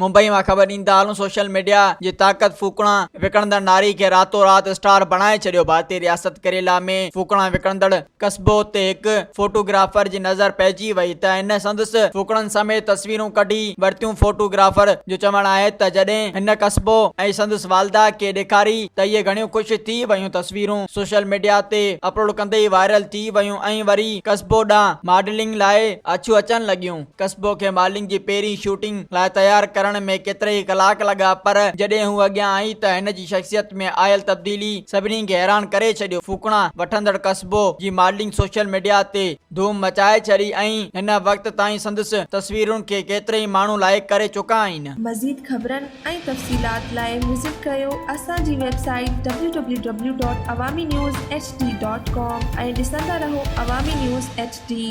ممبئي مان خبر ڏيندا هلون سوشل ميڊيا جي طاقت ڦوڪڻا وڪڻندڙ ناري کي راتو رات اسٽار بڻائي ڇڏيو ڀارتي رياست ڪريلا ۾ ڦوڪڻا وڪڻندڙ قصبو تي هڪ فوٽو گرافر جي نظر پئجي وئي ته هن سندس ڦوڪڻن سميت تصويرون ڪڍي ورتيون فوٽو گرافر جو چوڻ آهي ته جڏهن هن قصبو ۽ سندس والده کي ڏيکاري ته اهي گهڻيون خوش ٿي ويون تصويرون سوشل ميڊيا تي اپلوڊ ڪندي ئي وائرل ٿي ويون ۽ وري قصبو ڏانهن ماڊلنگ لاء آڇون اچڻ لڳيون. قصبو کي ماڊلنگ جي پهرين شوٽنگ لاء تيار ڪرڻ ۾ ڪيترائي ڪلاڪ لڳا پر جڏهن هوء اڳيان آئي ته هن جي شخصيت ۾ آيل تبديلي سڀني کي حيران ڪري ڇڏيو. ڦوڪڻا وٺندڙ قصبو جي ماڊلنگ سوشل ميڊيا تي ڌوم مچائي ڇڏي ۽ هن وقت تائين سندس تصويرن کي ڪيترائي ماڻهو لائيڪ ڪري چڪا آهن. مزيد خبرن ۽ تفصيلات لاء وزٽ ڪريو اسان جي website W W W dot Awami news H D dot com ۽ ڏسندا رهو عوامي نيوز ايڇ ڊي.